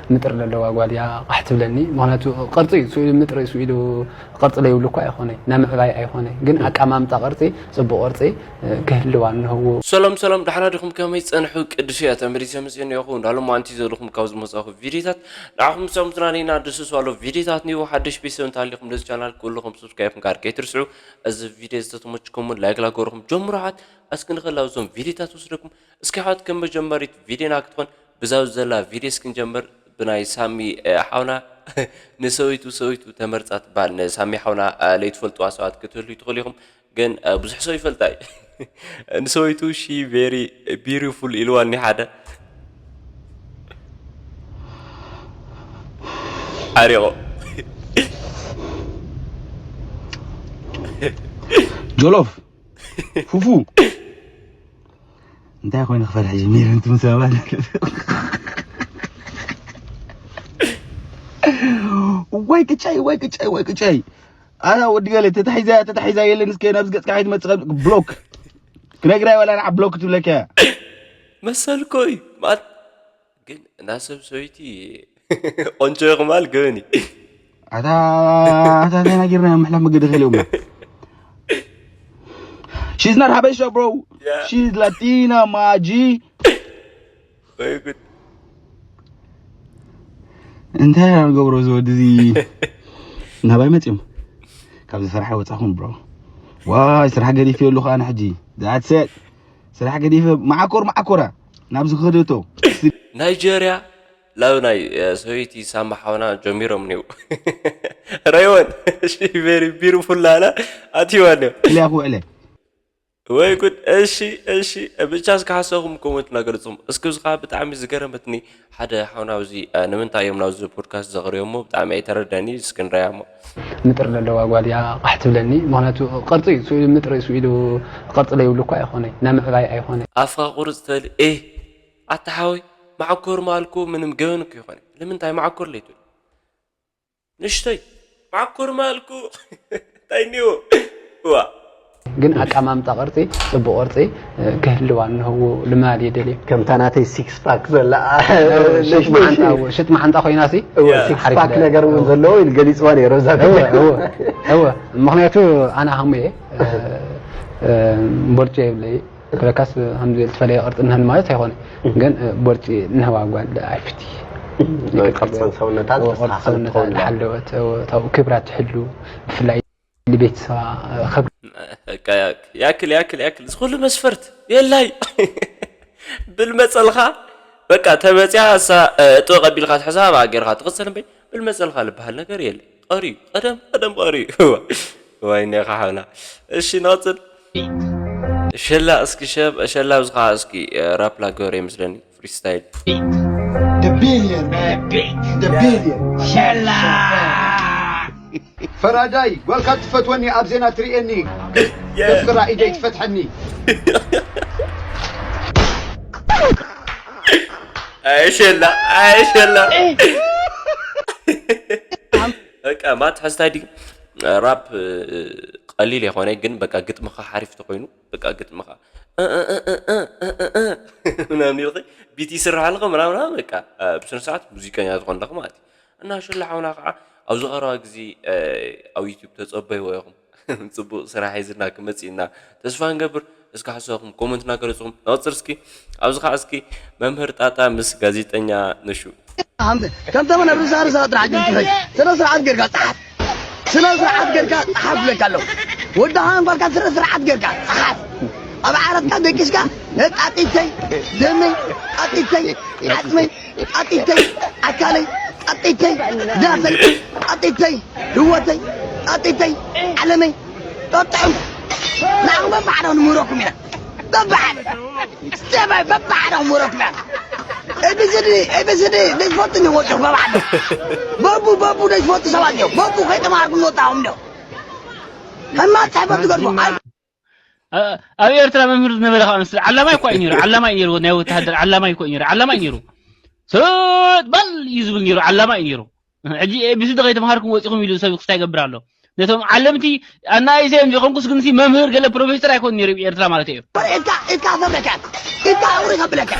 ምጥር ዘለዋ ጓል እያ ቃሕ ትብለኒ። ምኽንያቱ ቅርጺ እዩ፣ ስኢሉ ምጥር እዩ፣ ስኢሉ ቅርጺ ዘይብሉ እኳ ኣይኮነ፣ ናይ ምዕባይ ኣይኮነ፣ ግን ኣቀማምጣ ቅርጺ፣ ጽቡቕ ቅርጺ፣ እ፣ ክህልዋ እንህዎ። ሰላም ሰላም፣ ደሓና ዲኹም? ከመይ ጸንሑ? ቅዱስ እያ ተመሊሰ መጽኤ እኒኦኹ። እንዳሎም ኣንቲ ዘለኹም ካብ ዝመጻኹ ቪዲዮታት ንዓኹም ሰሙትና ነይና ደስስ ባሎ ቪዲዮታት ንይዎ። ሓድሽ ቤተሰብ እንተሃሊኹም ነዚ ቻናል ኩልኹም ሰብስክራይብ ምግባር ከይትርስዑ። እዚ ቪዲዮ ዝተተመችኩምን ላይክ ላገርኹም ጀምሩ። ሓት እስኪ ንኸላ እዞም ቪዲዮታት ወስደኩም። እስኪ ሓት ከም መጀመሪት ቪዲዮና ክትኾን ብዛው ዘላ ቪዲዮ እስኪ ንጀምር። ብናይ ሳሚ፣ እ፣ ሓውና ንሰበይቱ፣ ሰበይቱ ተመርጻ ትበሃል። ንሳሚ ሓውና፣ እ፣ ለይትፈልጥዋ ሰባት ክትህሉ ትኽእሉ ኢኹም፣ ግን፣ እ፣ ብዙሕ ሰብ ይፈልጣ እዩ። ንሰበይቱ ሺ ቬሪ ቢዩቲፉል ኢልዋኒ ሓደ ሓሪቖ። ጆሎፍ፣ ፉፉ። እንታይ ኮይኑ ክፈርሕ ጀሚሩ እንትም ሰባት? ወይ ቅጫይ፣ ወይ ቅጫይ፣ ወይ ቅጫይ። ኣታ ወዲ ገለ ተታሒዛ፣ ተታሒዛ የለን እስከ ናብዚ ገጽካ ከይትመጽእ ብሎክ። ክነግራ ወላ ንዓ ብሎክ ትብለካ። መሰልኮ እዩ። ማት ግን እንዳ ሰብ ሰበይቲ ቆንጆ ይኹማል ገበኒ። ኣታ፣ ኣታ ተናጊርና ምሕላፍ መገዲ ከልዮም። She's not Habesha, bro. Yeah. She's Latina, my G. ወይ ጉድ። እንታይ ኢና ንገብሮ እዚ ወዲ እዚ? ናባይ መጺኦም። ካብዚ ስራሕ ወጻኹም፣ ብሮ። ዋይ፣ ስራሕ ገዲፈ ኣለኹ ኣነ ሕጂ። That's it። ስራሕ ገዲፈ መዓኮር መዓኮራ ናብዚ ክህደቶ። ናይጀርያ ላብ ናይ፣ እ፣ ሰበይቲ ሳማ ሓውና ጀሚሮም ኒው። ረይወን፣ ሺ ቬሪ ቢዩቲፉል ላላ ኣትይዋ ኒው። ኢለ ክውዕለ። ወይ ጉድ። እሺ፣ እሺ፣ ብቻ እስከ ሓሳብኩም ኮመንት እናገለጽኩም። እስኪ እዚ ኸዓ ብጣዕሚ ዝገረመትኒ ሓደ ሓውና ኣብዚ፣ እ፣ ንምንታይ እዮም ናብዚ ፖድካስት ዘቕርዮሞ ብጣዕሚ ኣይተረዳኒ። እስኪ ንረኣያ እሞ። ምጥር ዘለዋ ጓል እያ ቃሕ ትብለኒ። ምኽንያቱ ቅርጺ እዩ፣ ስኢሉ ምጥር እዩ፣ ስኢሉ ቅርጺ ዘይብሉ እኳ ኣይኮነ፣ ናይ ምዕባይ ኣይኮነ። ኣፍካ ቁርጽ ተል-፣ ኤህ፣ ኣታ ሓወይ፣ መዓኮር ማልኩ ምንም ገበን እኮ ይኾነ። ንምንታይ መዓኮር ለይትብል? ንእሽተይ፣ መዓኮር ማልኩ እንታይ እኒኦ? እዋ። ግን ኣቀማምጣ ቅርጺ፣ ጽቡቕ ቅርጺ፣ እ፣ ክህልዋ እንህዎ ልማድ እየ ደልየ። ከምታ ናተይ ሲክስ ፓክ ዘላ። እወ፣ ሽጥ ንእሽተይ መዓንጣ፣ ሺ-፣ እወ፣ ሽጥ መዓንጣ ኮይና ሲ፣ እወ፣ ያ። ሲክስ ሓሪፍ ፓክ ደ-፣ ነገር እውን እወ። ዘለዎ ኢሉ ገሊጽዋ ነይሩ፣ እዛ እወ፣ ቪድዮ። እወ፣ እወ። ምኽንያቱ ኣነ ሃሙ እየ፣ እ፣ እ፣ ቦርጭ የብለይ። ክለካስ፣ ከምዚ ዝተፈለየ ቅርጺ እንህን ማለት ኣይኮነ። እህ። ግን፣ እ፣ ቦርጭ እንህዋ ጓል ኣይፍቲ። እህ። ቅርጽን ሰውነታ እወ፣ ቅርጺ ዝተስተኻኸለት ሰውነታ ትኸውን እያ። ዝሓለወት፣ እወ፣ እታው ክብራ ትሕሉ፣ ብፍላይ ንቤተሰባ፣ እ፣ ክብሪ። በቃ ያክ-፣ ያክል፣ ያክል፣ ያክል። እዚ ኩሉ መስፈርት የላይ። ብል መጸልኻ፣ በቃ ተመጽያ እሳ፣ እ፣ እጥወ ቀቢልካ ትሕዛ፣ ኣብኣ ጌርካ ትቕጽል እምበይ፣ ብል መጸልካ ልበሃል ነገር የለ። ቀርዩ፣ ቀደም፣ ቀደም ቀርዩ። እዋ፣ እዋ፣ እኔኻ ሓውና። እሺ፣ ንቐጽል። ሸላ እስኪ ሸብ-፣ ሸላ ኣብዚ ኸዓ እስኪ፣ እ፣ ራፕ ላገበረ ይመስለኒ፣ ፍሪስታይል። The billion, man. The billion. ሸላ። ፈራዳይ፣ ጓልካ ትፈትወኒ፣ ኣብ ዜና ትርእየኒ። የ- ደፍራ ኢደይ ትፈትሐኒ። ኣይ ሸላ፣ ኣይ ሸላ። በቃ ማት ሕዝታይ ድዩ? ራፕ፣ እ፣ ቀሊል የኾነ፣ ግን በቃ ግጥምኻ ሓሪፍ ተኾይኑ፣ በቃ ግጥምኻ፣ እ፣ እ፣ እ፣ እ፣ እ፣ እ፣ እ፣ ምናምን ኢልኺ ቢት ይስራሕ ኣለኸ ምናምን፣ በቃ፣ እ፣ ብስነ ስርዓት ሙዚቀኛ ዝኾን ኣለኸ ማለት እዩ። እና ሽላ ሓውና ከዓ ኣብዚ ቀረባ ግዜ፣ እ፣ ኣብ ዩቱብ ተጸበይዎ ኢኹም። ጽቡቕ ስራሕ ሒዝና ክመጽእ ኢና ተስፋ ንገብር። እስከ ሓሳብኩም ኮመንት እናገለጽኩም ንቐጽል እስኪ። ኣብዚ ከዓ እስኪ መምህር ጣጣ ምስ ጋዜጠኛ ነሹ። ኣንተ፣ ከምቶም ኣብ ርእሳ ርእሳ ጥራሕ ጀምር። ስነ ስርዓት ጌርካ ጸሓፍ። ስነ ስርዓት ጌርካ ጸሓፍ ብለካ ኣለኹ። ወዲ ሃን ጓልካ ስነ ስርዓት ጌርካ ጸሓፍ። ኣብ ዓረትካ ደቂስካ ነጣጢተይ፣ ደመይ፣ ጣጢተይ፣ ዓጽመይ፣ ጣጢተይ፣ ኣካለይ፣ ጣጢተይ፣ ዳፈይ፣ ጣጢተይ፣ ህወተይ፣ ጣጢተይ፣ ዓለመይ፣ ጠጥዑም። ንዓኹም በብሓደ ንምህረኩም ኢና። በብሓደ። ስቴባይ በብሓደ ንምህረኩም ኢና። ኤ ቢ ሲ ዲ፣ ኤ ቢ ሲ ዲ፣ ደጅ ፎቶ ንወጽኹ በብሓደ። በቡ፣ በቡ ደጅ ፎቶ ሰባት እዮም። በቡ ከይተማሃርኩም ዝወጣኹም እዮም። ሕማቅ ጽሕፈት ትገድፉ። ኣይ ኣ-፣ ኣብ ኤርትራ መምህር ዝነበረ ከዓ ኣምስል ዓላማይ እኳ እዩ ነይሩ። ዓላማይ ነይሩ። ናይ ወተሃደር ዓላማይ እኮ እዩ ነይሩ። ዓላማይ ነይሩ። ስጥ በል እዩ ዝብል ነይሩ። ዓላማይ እዩ ነይሩ። ሕጂ ኤ ቢ ሲ ዲ ከይተምሃርኩም ወጺኹም ኢሉ ሰብ ክስታይ ይገብር ኣሎ። ነቶም ዓለምቲ ኣናእሰይ እዮም ዘይኮንኩስ፣ ግንሲ መምህር ገለ ፕሮፌሰር ኣይኮን ነይሩ ኣብ ኤርትራ ማለት እዩ። ኢድካ፣ ኢድካ ከብለካ፣ ኢድካ ቁሪ ከብለካ፣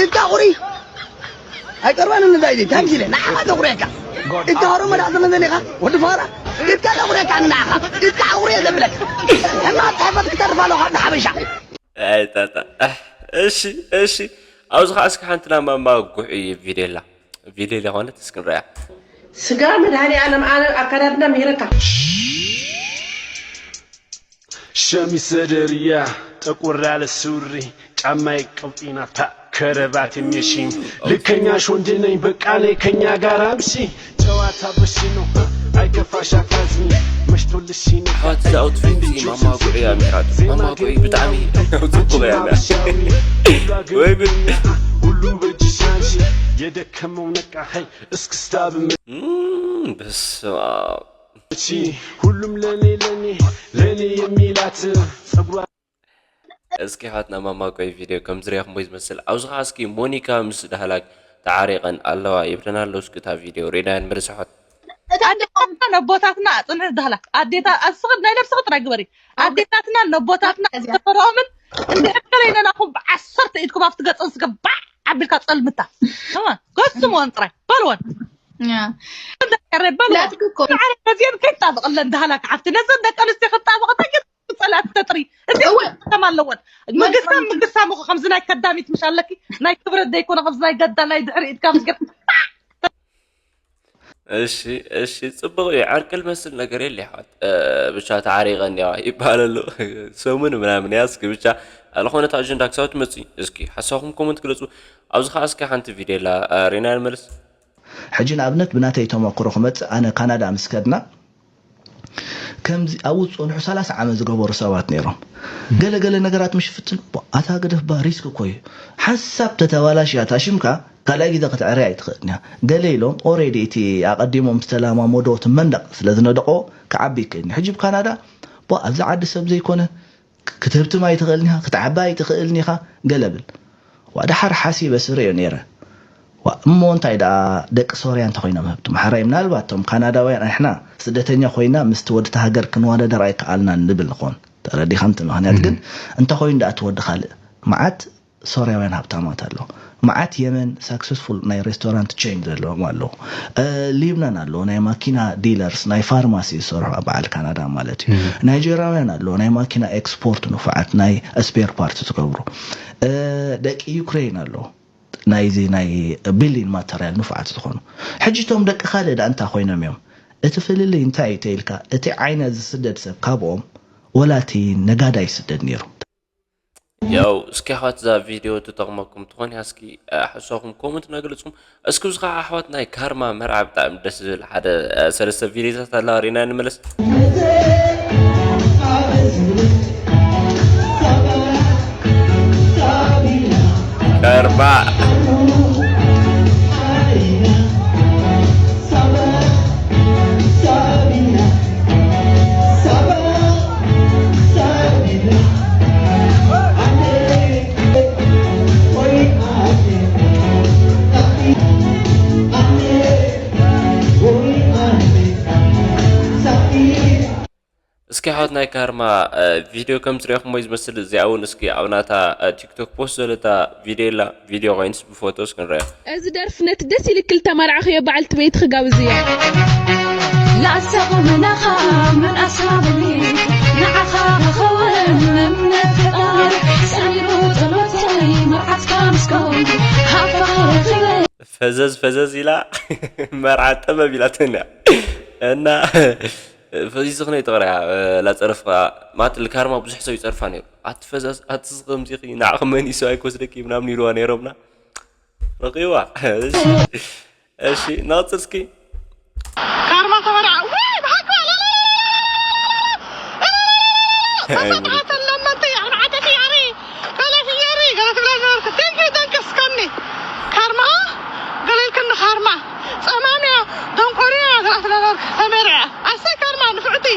ኢድካ ቁሪ። ኣይቀርባን ንዳይ ታንኪለ ንዓኻ ተቑርየካ። ኢድካ ሆሮ መዳእ ዘለኒ ኢኻ ወዲ ፋራ። ኢድካ ተቑርየካ ንዓኻ። ኢድካ ኣቑርየ ዘብለካ። ሕማቕ ጽሕፈት ክተርፍ ኣለዎ ካብ ሓበሻ። ኣይጣጣ። እሺ፣ እሺ። ኣብዚ ኸዓ እስኪ ሓንቲ ናይ ማማ ጉዕ ቪድዮ ኣላ። ቪድዮ ዝኾነት እስኪ ንሪኣ። ስጋ መድሃኔ ኣለም ኣነ ኣካዳድና ምሂረካ። ሸሚዝ ሰደርያ፣ ጠቆር ያለ ሱሪ፣ ጫማዬ ቀውጢ ናታ፣ ከረባት የሚሽኝ ልከኛ ሾንድ ነኝ፣ በቃ ነይ ከኛ ጋር አምሺ። ጨዋታ በሺ ነው፣ አይከፋሽ አታዝኝ፣ መሽቶልሽ ይነጋል። ኣሕዋት፣ እዚ ኣውትፊት እዚ ማማ ጉዕ እያ ኣምሒራቶ። ማማ ጉዕ ብጣዕሚ ጽቡቕ እያ። ወይ ጉድ። ሁሉ በእጅሽ አንቺ፣ የደከመው ነቃ፣ ሀይ እስክስታ ብመ- እም፣ በስመ ኣብ። ሁሉም ለኔ ለኔ ለኔ የሚላት ጸጉሯ እስኪ ኣሕዋትና ማማ ቆይ ቪድዮ ከም ዝርያኹሞ ዝመስል። ኣብዚ ኸዓ እስኪ ሞኒካ ምስ ዳህላክ ተዓሪቐን ኣለዋ ይብለና ኣሎ። እስኪ እታ ቪድዮ ሪእናያ ንመለስ ኣሕዋት። ኣዴታትና ነቦታትና ኣጽንዕ ዳህላክ ኣዴታ ኣስኽድ ናይ ነብስኺ ጥራይ ግበሪ። ኣዴታትና ነቦታትና ዝተፈረኦምን እንድሕር ከለይነናኹም ብዓሰርተ ኢድኩም ኣብቲ ገጸን ስገባዕ ኣቢልካ ጸልምታ። ገስምወን ጥራይ በልወን። እንዳቀረ በልወን። ነዚአን ከይጣበቐለን ዳህላክ ዓፍቲ ነዘን ደቂ ኣንስትዮ ክጣበቐ ጸላት ተጥሪ እዚ ከም ኣለወን ምግስታም ምግስታም እኮ ከምዚ ናይ ከዳሚት ምሽ ኣለኪ ናይ ክብረት ደይኮነ ከምዚ ናይ ገዳ ናይ ድሕሪ ኢድካ ምስ ገር እሺ እሺ ጽቡቕ እዩ። ዓርቂ ልመስል ነገር የለ ይሓት ብቻ ተዓሪቐን ያዋ ይባሃል ኣሎ ሰሙን ምናምን ያስክ ብቻ ዝኾነት ኣጀንዳ ክሳብ ትመጽእ እስኪ ሓሳኹም ኮመንት ግለጹ። ኣብዚ ኸዓ እስኪ ሓንቲ ቪድዮ ላ ሬና ንመልስ። ሕጂ ንኣብነት ብናተይ ተመክሮ ክመጽእ ኣነ ካናዳ ምስ ከድና ከምዚ ኣብኡ ዝጸንሑ ሰላሳ ዓመት ዝገበሩ ሰባት ነይሮም። ገለ ገለ ነገራት ምሽ ፍትን ኣታ ግደፍ ባ ሪስክ እኮ እዩ። ሓንሳብ ተተባላሽያ እታ ሽምካ ካልኣይ ግዜ ክትዕርያ ኣይትኽእልን እያ። ገለ ኢሎም ኦሬዲ እቲ ኣቐዲሞም ዝተለማመዶ እቲ መንደቕ ስለ ዝነደቖ ክዓቢ ይክእል እዩ። ሕጂ ብካናዳ ባ ኣብዚ ዓዲ ሰብ ዘይኮነ ክትህብትም ኣይትኽእልን ኢኻ፣ ክትዓቢ ኣይትኽእልን ኢኻ ገለ ብል። ዋእ ደሓር ሓሲበ ስርእዮ ነይረ። ዋእ እሞ እንታይ ደኣ ደቂ ሶርያ እንተኾይኖም ህብትም ሓራይ ምናልባት እቶም ካናዳውያን ኣሕና ስደተኛ ኮይና ምስቲ ወድቲ ሃገር ክንዋዳደር ኣይከኣልናን ንብል ንኾን ተረዲኻ ምት ምኽንያት ግን እንተኾይኑ ደኣ እቲ ወዲ ካልእ መዓት ሶርያውያን ሃብታማት ኣሎ መዓት የመን successful ናይ restaurant chain ዘለዎም ኣለዉ ሊብናን ኣለዉ ናይ ማኪና dealers ናይ ፋርማሲ ዝሰርሑ ኣብ በዓል ካናዳ ማለት እዩ ናይጀራውያን ኣለዉ ናይ ማኪና export ንፉዓት ናይ spare part ዝገብሩ ደቂ ዩክሬን ኣለዉ ናይዚ ናይ building material ንፉዓት ዝኾኑ ሕጂ እቶም ደቂ ካልእ ደኣ እንታይ ኮይኖም እዮም እቲ ፍልልይ እንታይ እዩ ተይልካ እቲ ዓይነት ዝስደድ ሰብ ካብኦም ወላ እቲ ነጋዳይ ይስደድ ነይሩ ያው እስኪ ኣሕዋት እዛ ቪድዮ ትጠቕመኩም ትኾን እያ እስኪ ሓሳኹም ኮመንት ነግልጹም እስኪ እዚ ከዓ ኣሕዋት ናይ ካርማ መርዓ ብጣዕሚ ደስ ዝብል ሓደ ሰለስተ ቪድዮታት ኣለዋ ሪና ንመለስ ቀርባ እስኪ ኣሕዋት ናይ ካርማ ቪድዮ ከም ዝሪእኹሞ እዩ ዝመስል እዚኣ እውን እስኪ ኣብ ናታ ቲክቶክ ፖስት ዘለታ ቪድዮ ላ ቪድዮ ኮይንስ ብፎቶ እስኪ ንሪኦ እዚ ደርፊ ነቲ ደስ ኢልክ ልተማርዓኽዮ በዓልቲ ቤትኺ ጋብዝዮ። ላሳኹ ምናኻ ምን ኣስሃብኒ ንዓኻ ኸኸውን እምነት ፈጣሪ ሰሚሩ ጸሎተይ መርዓትካ ምስ ከውን ሃብታኻ ረኺበ ፈዘዝ ፈዘዝ ኢላ መርዓ ጠበብ ኢላተን እያ እና ፈዚዝኽነ ይጥቕራ እያ ላፀረፍኻ ማለት ልካርማ ብዙሕ ሰብ ይፀርፋ ነይሩ ኣቲ ፈዛዝ ኣቲ ዝኸምዚኺ ንዓኺ መን እዩ ሰብኣይ ክወስደኪ ምናምን ይብልዋ ነይሮምና ረኺብዋ እሺ እሺ ንቐፅል እስኪ ካርማ ተበልዓ ወይ ብሓቂ ተሰብዓተ ለመንቲ ኣርባዕተ ፍያሪ ገለ ፍየሪ ገለ ትብላ ነበርክ ቴንኪ ተንክስ ከኒ ካርማ ገለ ኢልክኒ ካርማ ጸማም እያ ደንቆር እያ ገለ ትብላ ነበርክ ተመርዐ ኣሰይ ካርማ ንፍዕቲ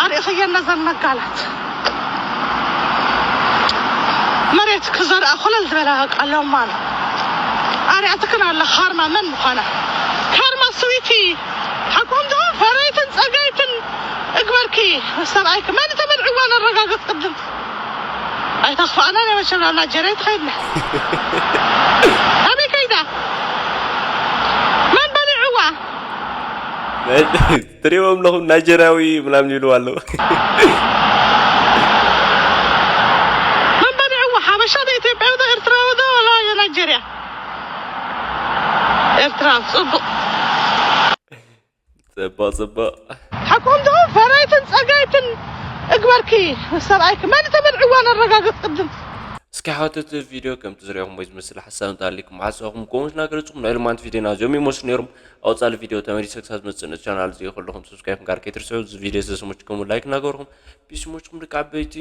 ኣርእኽየን ነዘን መጋላት መሬት ክዘርኣ ኮለል ዝበላ በቃ ኣለዎም ኣሎ ኣርያትክን ኣለ ካርማ መን ምዃና ካርማ ስዊቲ ሓቁም ዶ ፈረይትን ጸጋይትን እግበርኪ ሰብኣይክ መን ተመርዕዋ ነረጋግጽ ቅድም ኣይተኽፍኣና ናይ መቸም ናብ ናጀርያ ትኸይድና ኣበይ ከይዳ ትሪእዎም ኣለኹም ናይጀርያዊ ምናምን ይብልዋ ኣለዉ። መን በሊዕዎ? ሓበሻ ዶ ኢትዮጵያዊ ዶ ኤርትራዊ ዶ ዋላ ናይጀርያ? ኤርትራ ጽቡቕ። ጽቡቕ ጽቡቕ። ሓቆም ዶ ፈረይትን ጸጋይትን እግበርኪ ሰብኣይኪ መን ተበልዕዋ ነረጋግጽ ቅድም። እስኪ ሓወት እቲ ቪድዮ ከምቲ ዝሪኦኹም ወይ ዝመስል ሓሳብ እንተሃሊኩም ሓሳብኩም ኮመንት እናገለፅኩም ናይ ሎማንት ቪድዮና እዚኦም ይመስሉ ነይሮም። ኣውፃሊ ቪድዮ ተመሊሰ ክሳብ ዝመፅእ ነቲ ቻናል እዚ ከለኹም ሰብስክራይብ ምግባር ከይትርስዑ። እዚ ቪድዮ ዝተሰመችኩም ላይክ እናገበርኩም ቢስሞችኩም ደቂ ዓበይቲ